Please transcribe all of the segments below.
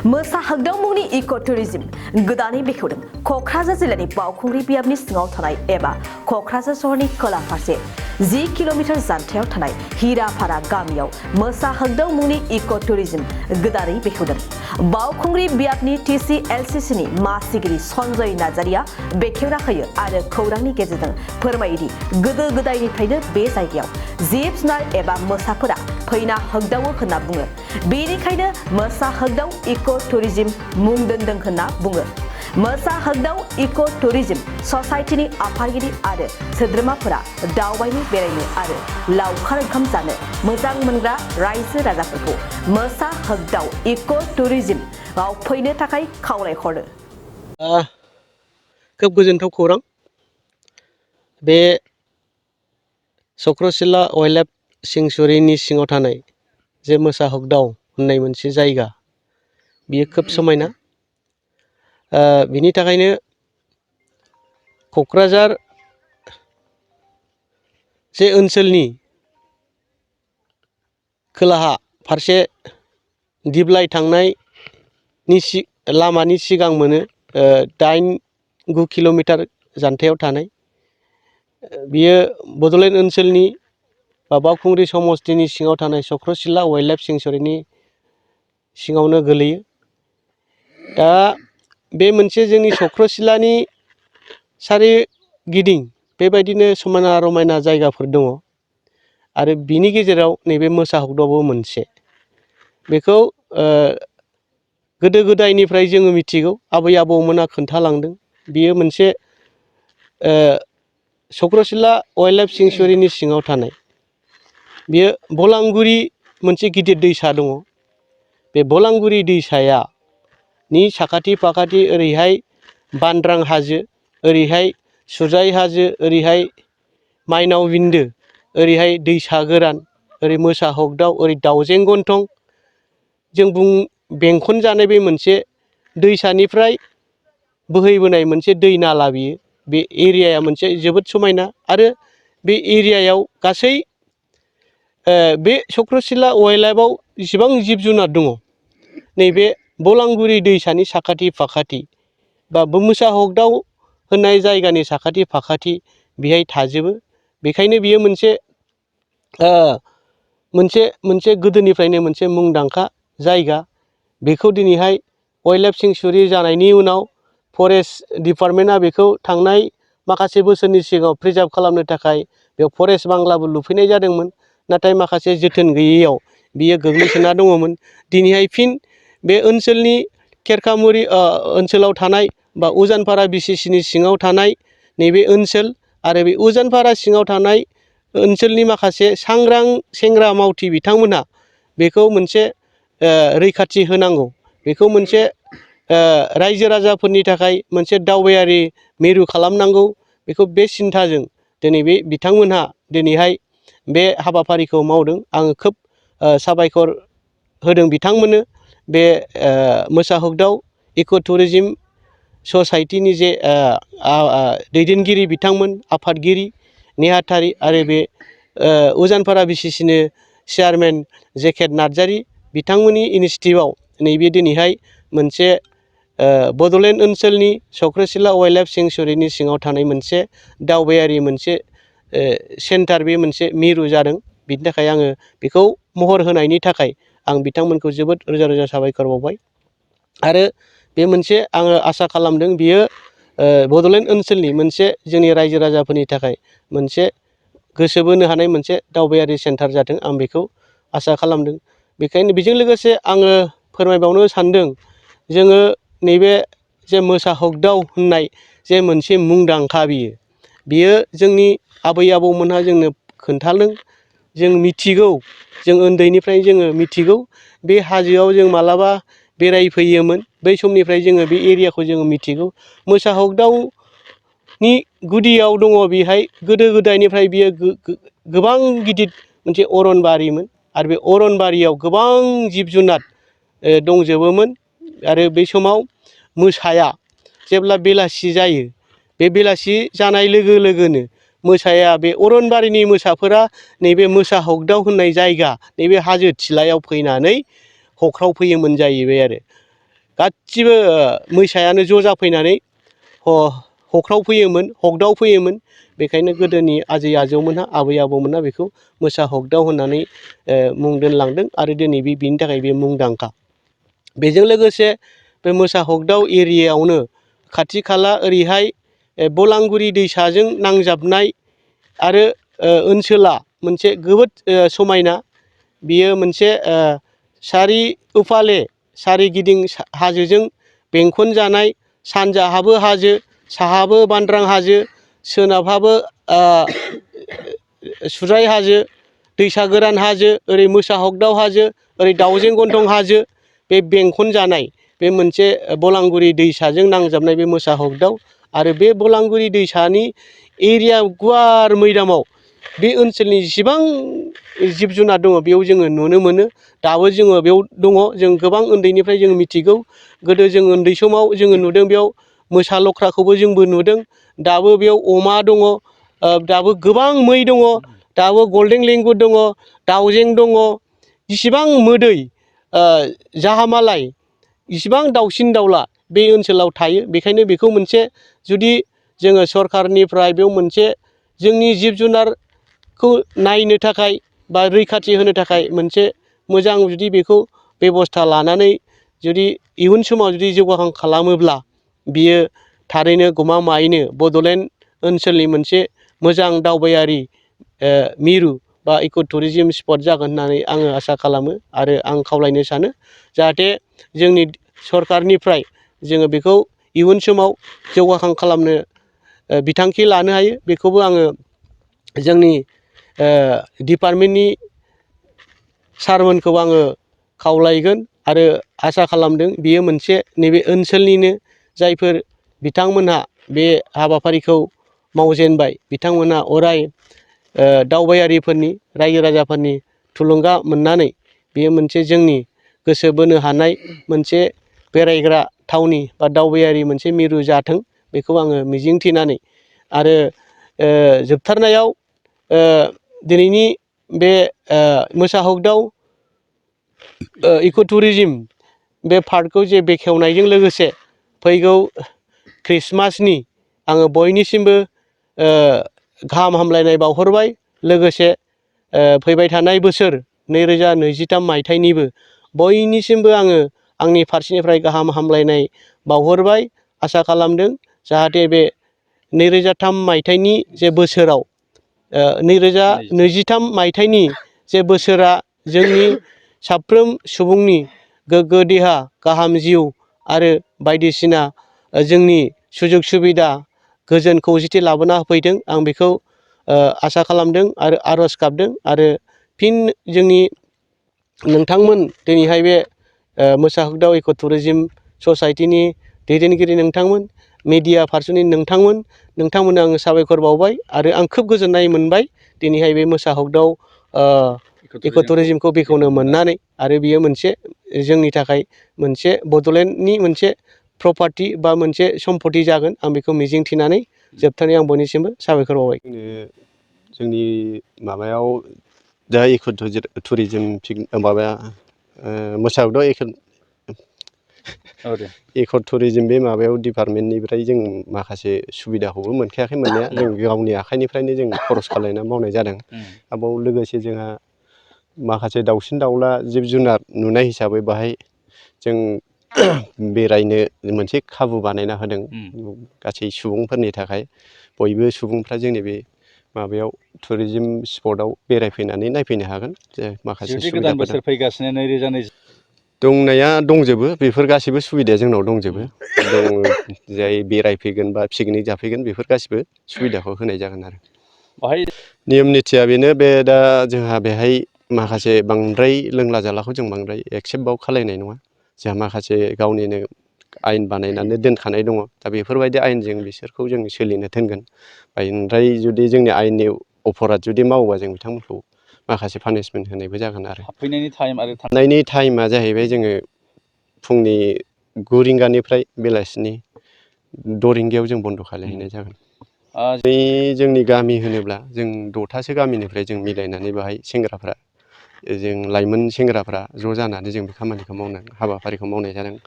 मोसा हगदाव मुंनि इको टुरिज्म गोदानै बेखेवदों क'क्राझार जिल्लानि बावखुंग्रि बियाबनि सिङाव थानाय एबा क'क्राझार सहरनि खोला फारसे 10 किल'मिटार जानथायाव थानाय हिरापारा गामियाव मोसा हगदाव मुंनि इको टुरिज्म गोदानै बेखेवदों। बावखुंग्रि बियाबनि TCLCCनि मासिगिरि सन्जय नार्जारिया बेखेवना होयो आरो खौरांनि गेजेरजों फोरमायोदि गोदो गोदायनिफ्रायनो बे जायगायाव जिब जुनार एबा मोसाफोरा फैना हगदावो होनना बुङो। बेनिखायनो मोसा हगदाव इको टुरिज्म मुं दोनदों होनना बुङो। मोसा हगदाव इको टुरिज्म ससाइटिनि आफादगिरि आरो सोद्रोमाफोरा दावबायनो बेरायनो आरो लावखार ओंखाम जानो मोजां मोनग्रा रायजो राजाफोरखौ मोसा हगदाव इको टुरिज्मआव फैनो थाखाय खावलायहरो। खोब गोजोनथाव खौरां। बे चक्रशिला वाइल्ड लाइफ सेंक्सुरिनि सिङाव थानाय जे मोसा हगदाव होननाय मोनसे जायगा, बियो खोब समायना। बिनि थाखायनो क'क्राझार जे ओनसोलनि खोलाहा फारसे दिप्लाय थांनायनि लामानि सिगां मोनो 8-9 किल'मिटार जानथायाव थानाय। बियो बड'लेण्ड ओनसोलनि बावखुंग्रि समस्तिनि सिङाव थानाय चक्रशिला वाइल्ड लाइफ सेंक्सुरिनि सिङावनो गोलैयो। दा बे मोनसे जोंनि चक्रशिलानि सारिगिदिं बेबायदिनो समायना रमायना जायगाफोर दङ आरो बिनि गेजेराव नैबे मोसा हगदावबो मोनसे। बेखौ गोदो गोदायनिफ्राय जोङो मिथिगौ, आबै आबौमोना खोन्थालांदों। बियो मोनसे चक्रशिला वाइल्ड लाइफ सेंक्सुरिनि सिङाव थानाय। बियो बलांगुरि मोनसे गिदिर दैसा दङ। बे बलांगुरि दैसानि साखाथि फाखाथि ओरैहाय बानद्रां हाजो, ओरैहाय सुजाय हाजो, ओरैहाय माइनाव बिन्दो, ओरैहाय दैसा गोरान, ओरै मोसा हगदाव, ओरै दाउजें गन्थं जों बेंखनजानाय बे मोनसे दैसानिफ्राय बोहैबोनाय मोनसे दै नाला बियो। बे एरियाया मोनसे जोबोद समायना आरो बे एरियायाव गासै बे चक्रशिला वाइल्ड लाइफआव जेसेबां जिब जुनार दङ, नैबे बलांगुरि दैसानि साखाथि फाखाथि बा मोसा हगदाव होननाय जायगानि साखाथि फाखाथि बेहाय थाजोबो। बेखायनो बियो मोनसे गोदोनिफ्रायनो मोनसे मुंदांखा जायगा। बेखौ दिनैहाय वाइल्ड लाइफ सेंक्सुरि जानायनि उनाव फरेस्ट डिपार्टमेन्टआ बेखौ थांनाय माखासे बोसोरनि सिगाङाव प्रिजार्भ खालामनो थाखाय बेयाव फरेस्ट बांलाबो लुफैनाय जादोंमोन। नाथाय माखासे जोथोन गैयैयाव बियो गोग्लैसोना दङमोन। दिनैहाय फिन बे ओनसोलनि खेरखामुरि ओनसोलाव थानाय बा उजानपारा BCCनि सिङाव थानाय नैबे ओनसोल आरो बे उजानपारा सिङाव थानाय ओनसोलनि माखासे सांग्रां सेंग्रा मावथि बिथांमोनहा बेखौ मोनसे रैखाथि होनांगौ। बेखौ मोनसे रायजो राजाफोरनि थाखाय मोनसे दावबायारि मिरु खालामनांगौ। बेखौ बे सिन्थाजों दिनै बे बिथांमोनहा दिनैहाय बे हाबाफारिखौ मावदों। आङो खोब साबायखर होदों बिथांमोननो। बे मोसा हगदाव इक' टुरिज्म ससाइटिनि जे दैदेनगिरि बिथांमोन, आफादगिरि नेहाथारि आरो बे उजानपारा BCCनि चेयारमेन जेकेट नार्जारि बिथांमोननि इनिसिएटिभआव नैबे दिनैहाय मोनसे बड'लेण्ड ओनसोलनि चक्रशिला वाइल्ड लाइफ सेंक्सुरिनि सिङाव थानाय मोनसे दावबायारि मोनसे सेन्टार, बे मोनसे मिरु जादों। बिनि थाखाय आङो बेखौ महर होनायनि थाखाय आं बिथांमोनखौ जोबोद रोजा रोजा साबायखर बावबाय। आरो बे मोनसे आङो आसा खालामदों बियो बड'लेण्ड ओनसोलनि मोनसे जोंनि रायजो राजाफोरनि थाखाय मोनसे गोसो बोनो हानाय मोनसे दावबायारि सेन्टार जाथों, आं बेखौ आसा खालामदों। बेखायनो बेजों लोगोसे आङो फोरमायबावनो सानदों, जोङो नैबे जे मोसा हगदाव होननाय जे मोनसे मुंदांखा, बियो जोंनि आबै आबौमोनहा जोंनो खोन्थादों। जों मिथिगौ, जों उन्दैनिफ्राय जोङो मिथिगौ। बे हाजोआव जों मालाबा बेरायफैयोमोन। बै समनिफ्राय जोङो बे एरियाखौ जोङो मिथिगौ। मोसा हगदावनि गुदियाव दङ बेहाय गोदो गोदायनिफ्राय बियो गोबां गिदिर मोनसे अरनबारिमोन आरो बे अरनबारियाव गोबां जिब जुनार दंजोबोमोन। आरो बै समाव मोसाया जेब्ला बेलासि जायो, बे बेलासि जानाय लोगो लोगोनो मोसाया, बे अरनबारिनि मोसाफोरा नैबे मोसा हगदाव होननाय जायगा, नैबे हाजो थिलायाव फैनानै हख्रावफैयोमोन जाहैबाय। आरो गासिबो मैसायानो ज' जाफैनानै हख्राव फैयोमोन, हगदाव फैयोमोन। बेखायनो गोदोनि आजै आजौमोनहा आबै आबौमोनहा बेखौ मोसा हगदाव होननानै मुं दोनलांदों आरो दिनै बिनि थाखाय बे मुंदांखा। बेजों लोगोसे बे मोसा हगदाव एरियायावनो खाथि खाला ओरैहाय बलांगुरि दैसाजों नांजाबनाय आरो ओनसोला मोनसे जोबोद समायना। बियो मोनसे सारिउफाले सारिगिदिं हाजोजों बेंखन जानाय, सानजाहाबो हाजो, साहाबो बान्द्रां हाजो, सोनाबहाबो सुराय हाजो, दैसा गोरान हाजो, ओरै मोसा हगदाव हाजो, ओरै दाउजें गन्थं हाजो, बे बेंखन जानाय बे मोनसे बलांगुरि दैसाजों नांजाबनाय बे मोसा हगदाव। आरो बे बलांगुरि दैसानि एरिया गुवार मैदामाव बे ओनसोलनि जेसेबां जिब जुनार दङ बेयाव जोङो नुनो मोनो। दाबो जोङो बेयाव दङ, जों गोबां उन्दैनिफ्राय जों मिथिगौ। गोदो जों उन्दै समाव जोङो नुदों बेयाव मोसा लख्राखौबो जोंबो नुदों। दाबो बेयाव अमा दङ, दाबो गोबां मै दङ, दाबो गल्डेन लेंगुर दङ, दाउजें दङ, जिसिबां मोदै जाहामालाय इसिबां दाउसिन दाउला बे ओनसोलाव थायो। बेखायनो बेखौ मोनसे जुदि जोङो सरखारनिफ्राय बेयाव मोनसे जोंनि जिब जुनारखौ नायनो थाखाय बा रैखाथि होनो थाखाय मोनसे मोजां जुदि बेखौ बेबस्था लानानै जुदि इयुन समाव जुदि जौगाखां खालामोब्ला बियो थारैनो गमामायैनो बड'लेण्ड ओनसोलनि मोनसे मोजां दावबायारि मिरु बा इक' टुरिजिम स्पट जागोन होननानै आङो आसा खालामो आरो आं खावलायनो सानो। जाहाथे जोंनि सरखारनिफ्राय जोङो बेखौ इयुन समाव जौगाखां खालामनो बिथांखि लानो हायो, बेखौबो आङो जोंनि डिपार्टमेन्टनि सारमोनखौ आङो खावलायगोन आरो आसा खालामदों बियो मोनसे नैबे ओनसोलनिनो जायफोर बिथांमोनहा बे हाबाफारिखौ मावजेनबाय बिथांमोनहा अराय दावबायारिफोरनि, रायजो राजाफोरनि थुलुंगा मोननानै बेयो मोनसे जोंनि गोसो बोनो हानाय मोनसे बेरायग्रा थावनि बा दावबायारि मोनसे मिरु जाथों, बेखौ आङो मिजिंथिनानै आरो जोबथारनायाव दिनैनि बे मोसा हगदाव इक' टुरिजिम बे पार्कखौ जे बेखेवनायजों लोगोसे फैगौ ख्रिस्टमासनि आङो बयनिसिमबो गाहाम हामलायनाय बावहरबाय। लोगोसे फैबाय थानाय बोसोर 2023 मायथाइनिबो बयनिसिमबो आङो आंनि फारसेनिफ्राय गाहाम हामलायनाय बावहरबाय। आसा खालामदों जाहाथे बे 2003 मायथाइनि जे बोसोराव 2023 मायथाइनि जे बोसोरा जोंनि साफ्रोम सुबुंनि गोग्गो देहा, गाहाम जिउ आरो बायदिसिना जोंनि सुजुग सुबिदा गोजोन खौसेथि लाबोना होफैदों, आं बेखौ आसा खालामदों आरो आर'ज गाबदों। आरो फिन जोंनि नोंथांमोन दिनैहाय बे मोसा हगदाव इक' टुरिजिम ससाइटिनि दैदेनगिरि नोंथांमोन, मेडिया पार्सननि नोंथांमोननो आङो साबायखर बावबाय आरो आं खोब गोजोननाय मोनबाय दिनैहाय बे मोसा हगदाव इक' टुरिजिमखौ बेखेवनो मोननानै। आरो बियो मोनसे जोंनि थाखाय मोनसे बड'लेण्डनि मोनसे प्रपार्टि बा मोनसे सम्पति जागोन, आं बेखौ मिजिंथिनानै जोबथारनायाव आं बयनिसिमबो साबायखर बावबाय। जोंनि माबायाव दा इक' टुरिजिम माबाया मोसा हगदाव इक' टुरिजिम बे माबायाव डिपार्टमेन्टनिफ्राय जों माखासे सुबिदाखौबो मोनखायाखै मोननाया, जों गावनि आखाइनिफ्रायनो जों खरस खालायना मावनाय जादों। आरोबाव लोगोसे जोंहा माखासे दाउसिन दाउला जिब जुनार नुनाय हिसाबै बाहाय जों बेरायनो मोनसे खाबु बानायना होदों गासै सुबुंफोरनि थाखाय। बयबो सुबुंफ्रा जोंनि बे माबायाव टुरिजिम स्पटआव बेरायफैनानै नायफैनो हागोन। जे माखासे गोदान बोसोर फैगासिनो 2020 दंनाया दंजोबो, बेफोर गासैबो सुबिदाया जोंनाव दंजोबो। जाय बेरायफैगोन बा पिकनिक जाफैगोन बेफोर गासिबो सुबिदाखौ होनाय जागोन आरो बाहाय नियम निथिया बेनो। बे दा जोंहा बेहाय माखासे बांद्राय लोंला जालाखौ जों बांद्राय एक्सेप्टबाव खालायनाय नङा। जोंहा माखासे गावनिनो आयेन बानायनानै दोनखानाय दङ, दा बेफोरबायदि आयेनजों बिसोरखौ जों सोलिनो थिनगोन। ओमफ्राय जुदि जोंनि आयेननि अपराध जुदि मावोबा जों बिथांमोनखौ माखासे पानिसमेन्ट होनायबो जागोन आरो। हाबफैनायनि टाइम आरो हाबनायनि टाइमा जाहैबाय जोङो फुंनि 9 रिंगानिफ्राय बेलासिनि 6 रिंगायाव जों बन्द' खालामहैनाय जागोन। बे जोंनि गामि होनोब्ला जों 6थासो गामिनिफ्राय जों मिलायनानै बाहाय सेंग्राफ्रा, जों लाइमोन सेंग्राफ्रा ज' जानानै जों बे खामानिखौ हाबाफारिखौ मावनाय जादों।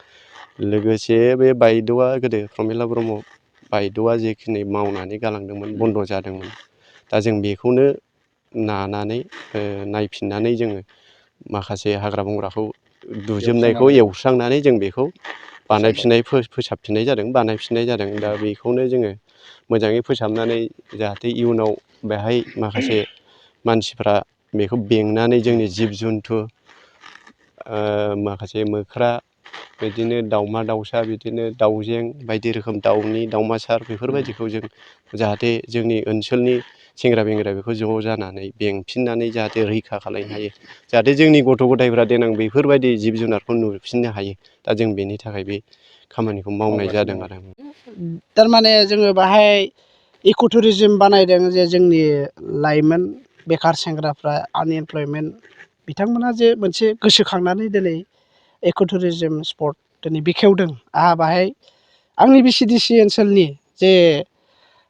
लोगोसे बे बायद'आ गोदो प्रमिला ब्रह्म बायद'आ जेखिनि मावनानै गालांदोंमोन बन्द' जादोंमोन दा जों बेखौनो नायनानै नायफिननानै जोङो माखासे हाग्रा बंग्राखौ दुजोबनायखौ एवस्रांनानै जों बेखौ फोसाबफिननाय जादों बानायफिननाय जादों दा बेखौनो जोङो मोजाङै फोसाबनानै जाहाथे इयुनाव बेहाय माखासे मानसिफ्रा बेखौ बेंनानै जोंनि जिब जुन्थु माखासे मोख्रा बिदिनो दाउमा दाउसा बिदिनो दाउजें बायदि रोखोम दाउमासार बेफोरबायदिखौ जों जाहाथे जोंनि ओनसोलनि सेंग्रा बेंग्रा बेखौ ज' जानानै बेंफिननानै जाहाथे रैखा खालामनो हायो जाहाथे जोंनि गथ' गथायफ्रा देनां बेफोरबायदि जिब जुनारखौ नुफिननो हायो दा जों बेनि थाखाय बे खामानिखौ मावनाय जादों आरो थारमाने जोङो बाहाय इक' टुरिजिम बानायदों जे जोंनि लाइमोन बेखार सेंग्राफ्रा आनइमप्लयमेन्ट बिथांमोना जे मोनसे गोसोखांनानै दिनै इक' टुरिजिम स्पट दिनै बेखेवदों आंहा बाहाय आंनि VCDC ओनसोलनि जे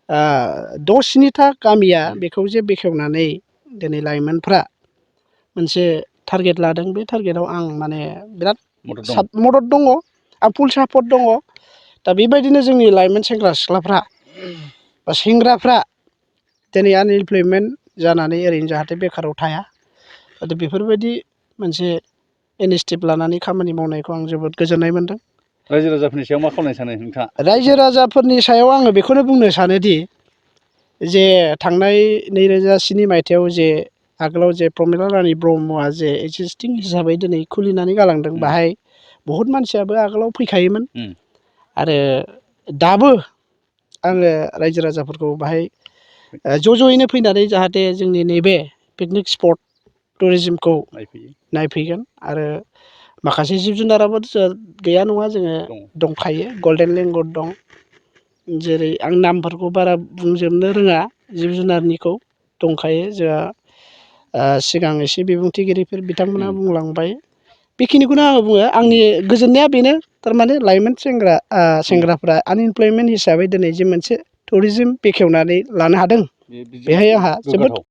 6-7था गामिया बेखौ जे बेखेवनानै दिनै लाइमोनफ्रा मोनसे टारगेट लादों बे टारगेटआव आं माने बिराद मदद दङ आं फुल सापर्ट दङ दा बेबायदिनो जोंनि लाइमोन सेंग्रा सिख्लाफ्रा बा सेंग्राफ्रा दिनै आनइमप्लयमेन्ट जानानै ओरैनो जाहाथे बेखाराव थाया जाहाथे बेफोरबायदि मोनसे इनिसियेटिभ लानानै खामानि मावनायखौ आं जोबोद गोजोननाय मोनदों। रायजो राजाफोरनि सायाव मा खालामनो सानो नोंथाङा? रायजो राजाफोरनि सायाव आङो बेखौनो बुंनो सानोदि जे थांनाय 2007 मायथाइयाव जे आगोलाव जे प्रमिला रानि ब्रह्मआ जे एक्जिस्टिं हिसाबै दिनै खुलिनानै गालांदों बाहाय बहुद मानसियाबो आगोलाव फैखायोमोन आरो दाबो आङो रायजो राजाफोरखौ बाहाय ज'यैनो फैनानै जाहाथे जोंनि नैबे पिकनिक स्पट टुरिजिमखौ नायफैगोन आरो माखासे जिब जुनाराबो गैया नङा जोङो दंखायो गल्डेन लेंगुर दं जेरै आं नामफोरखौ बारा बुंजोबनो रोङा जिब जुनारनिखौ दंखायो जोंहा सिगां एसे बिबुंथिगिरिफोर बिथांमोनहा बुंलांबाय बेखिनिखौनो आङो बुङो आंनि गोजोननाया बेनो थारमाने लाइमोन सेंग्राफ्रा आनइमप्लयमेन्ट हिसाबै दिनै जे मोनसे टुरिजिम बेखेवनानै लानो हादों बेहाय आंहा जोबोद